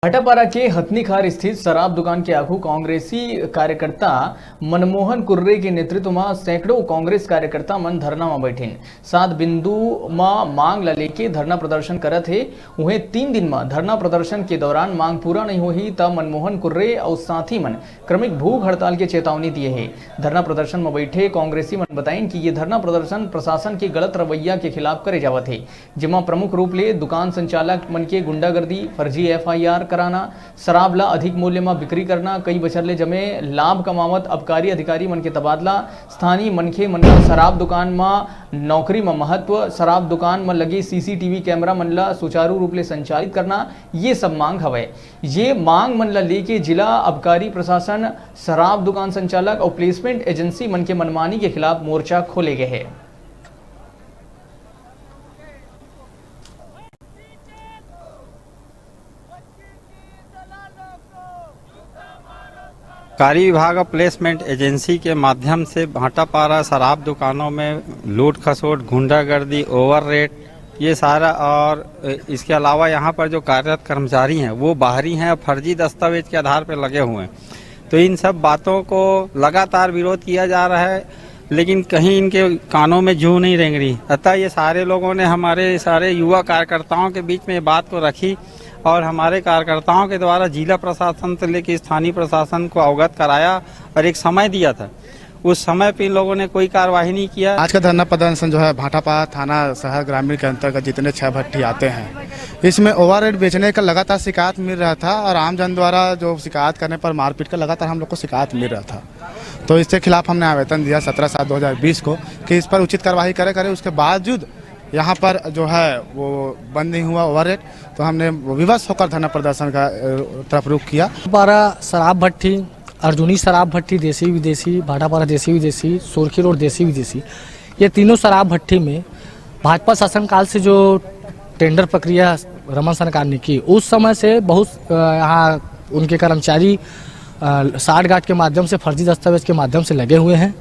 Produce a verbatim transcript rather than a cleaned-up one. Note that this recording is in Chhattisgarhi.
भाटापारा के हथनीखार स्थित शराब दुकान के आगू कांग्रेसी कार्यकर्ता मनमोहन कुर्रे के नेतृत्व म सैकड़ों कांग्रेस कार्यकर्ता मन धरना म बैठिन। सात बिंदु म मांग ल लेके धरना प्रदर्शन करत हे। उहें, तीन दिन म धरना प्रदर्शन के दौरान मांग पूरा नहीं होही, त मनमोहन कुर्रे अउ साथी मन क्रमिक भूख हड़ताल के चेतावनी दिए हे। धरना प्रदर्शन म बैठे कांग्रेसी मन बताइन कि ये धरना प्रदर्शन प्रशासन के गलत रवैया के खिलाफ करे जावत हे, जेमा प्रमुख रूप ले दुकान संचालक मन के गुंडागर्दी, फर्जी एफआईआर कराना, शराब ला अधिक मूल्य म बिक्री करना, कई बछर ले जमे लाभ कमावत आबकारी अधिकारी मन के तबादला, स्थानीय मनखे मन ला शराब दुकान म नौकरी म महत्व, शराब दुकान म लगे सीसीटीवी कैमरा मन ला सुचारू रूप ले संचालित करना, ये सब मांग हवय। ये मांग मन ला लेके जिला आबकारी प्रशासन, शराब दुकान संचालक अउ प्लेसमेंट एजेंसी मन के मनमानी के खिलाफ मोर्चा खोले गए हे। आबकारी विभाग और प्लेसमेंट एजेंसी के माध्यम से भाटापारा शराब दुकानों में लूट खसोट, गुंडागर्दी, ओवर रेट, ये सारा, और इसके अलावा यहाँ पर जो कार्यरत कर्मचारी हैं, वो बाहरी हैं और फर्जी दस्तावेज के आधार पर लगे हुए हैं। तो इन सब बातों को लगातार विरोध किया जा रहा है, लेकिन कहीं इनके कानों में जू नहीं रेंग रही। अतः ये सारे लोगों ने, हमारे सारे युवा कार्यकर्ताओं के बीच में ये बात को रखी और हमारे कार्यकर्ताओं के द्वारा जिला प्रशासन से लेकर स्थानीय प्रशासन को अवगत कराया और एक समय दिया था। उस समय पे इन लोगों ने कोई कार्यवाही नहीं किया। आज का धरना प्रदर्शन जो है, भाटापारा थाना शहर ग्रामीण के अंतर्गत जितने छह भट्टी आते हैं, इसमें ओवर रेट बेचने का लगातार शिकायत मिल रहा था और आम जन द्वारा जो शिकायत करने पर मारपीट का लगातार हम लोग को शिकायत मिल रहा था। तो इसके खिलाफ हमने आवेदन दिया सत्रह सात दो हज़ार बीस को कि इस पर उचित कार्रवाई करे करे। उसके बावजूद यहाँ पर जो है, वो बंद नहीं हुआ ओवर रेट। तो हमने विवश होकर धरना प्रदर्शन का, अ, तरफ रुख किया। भाटापारा शराब भट्टी, अर्जुनी शराब भट्टी देसी विदेशी, भाटापारा देसी विदेशी, सोरखी रोड देसी विदेशी, ये तीनों शराब भट्टी में भाजपा शासनकाल से जो टेंडर प्रक्रिया रमन सरकार ने की, उस समय से बहुत, अ, यहाँ उनके कर्मचारी, अ, साठगांठ के माध्यम से, फर्जी दस्तावेज के माध्यम से लगे हुए हैं।